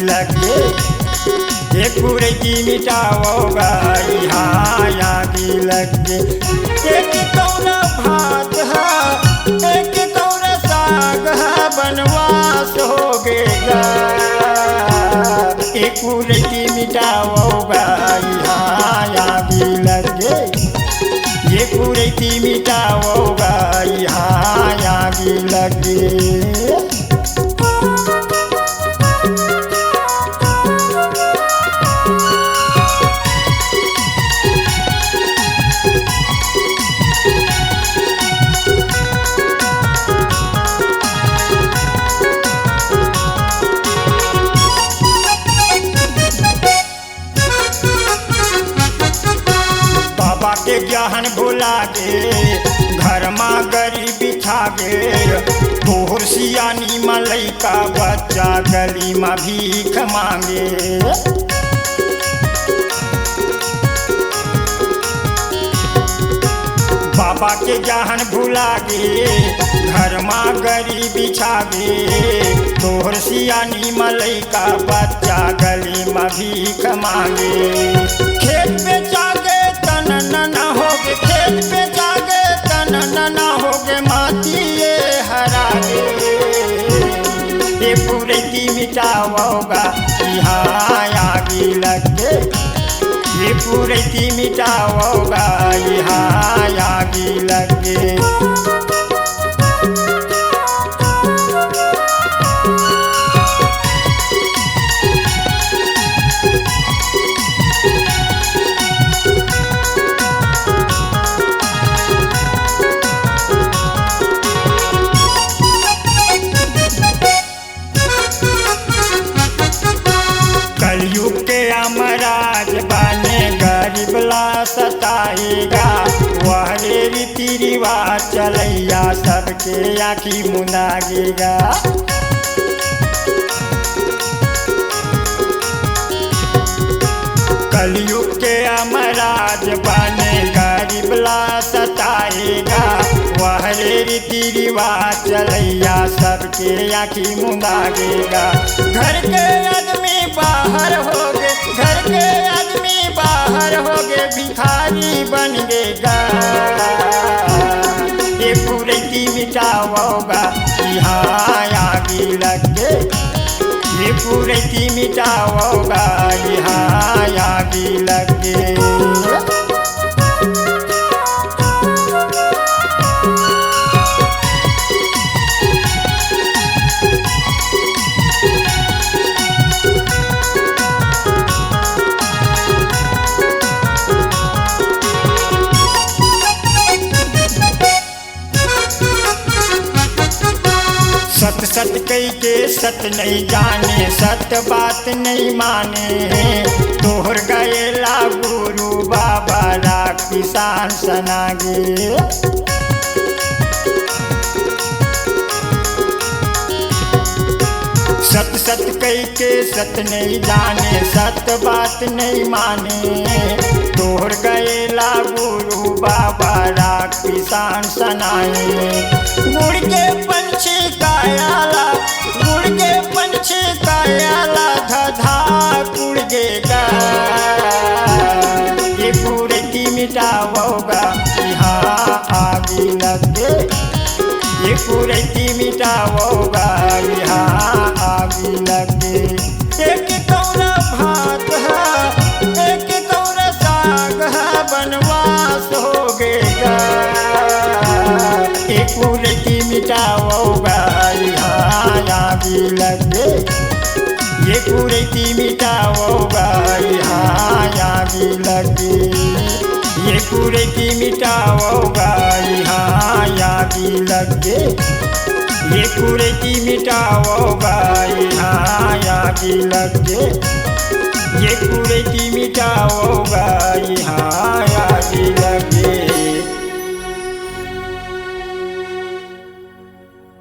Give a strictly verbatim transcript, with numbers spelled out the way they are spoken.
लगे, ये पुरैती मिटावो गा, इहाँ आगी लगे। एक कौरा भात हा, एक कौरा साग हा, बनवास होगे गा। ये पुरैती मिटावो गा, इहाँ आगी लगे। ये पुरैती मिटावो गा, इहाँ आगी लगे। बाबा के ज्ञान भुला गे, घर मा गरीबी छा गे। तोहर सियानी मा लइका बच्चा गली मा भीख मांगे। बाबा के ज्ञान भुला गे, घर मा गरीबी छा गे। तोहर सियानी मा लइका बच्चा गली मा भीख मांगे। खेत बेचा गे तन नना होगे, खेत बेचा गे तन नना होगे, माटी ये हरा गे। ये पुरैती मिटावो गा, इहाँ आगी लगे। ये पुरैती मिटावो गा, इहाँ आगी लगे। कलयुग के यमराज बने गरीब ला सताएगा, वह रे रीति रिवाज चलैया सबके आँखी मुंदागेगा। कलयुग के यमराज बने गरीब ला सताएगा, वह रे रीति रिवाज चलैया सबके आँखी मुंदागेगा। घर के आदमी बाहर होगे, घर के आदमी बाहर होगे, भिखारी बन गेगा। ये पुरैती मिटावो गा, इहाँ आगी लगे। ये पुरैती मिटावो गा, इहाँ आगी लगे। सत सत कहि के सत नहीं जाने, सत बात नहीं माने। तोहर गएला गुरु बाबा राख पिसान सनागे। सत सत कहि के सत नहीं जाने, सत बात नहीं माने। तोहर गएला गुरु बाबा राख पिसान सनाए। उड़ के पंछी कायाला, उड़ के पंछी कायाला, धधा उड़ गेगा। ये पुरैती मिटावो गा, इहाँ आगी लगे। ये पुरैती मिटावो गा, इहाँ आगी लगे। एक कौरा भात हा, एक कौरा साग हा, बनवास होगे गा। ये पुरैती मिटावो गा, इहाँ आगी लगे। ये पुरैती मिटावो गा, इहाँ आगी लगे। ये पुरैती मिटावो गा, इहाँ आगी लगे। ये पुरैती मिटावो गा, इहाँ आगी लगे। ये पुरैती मिटावो गा, इहाँ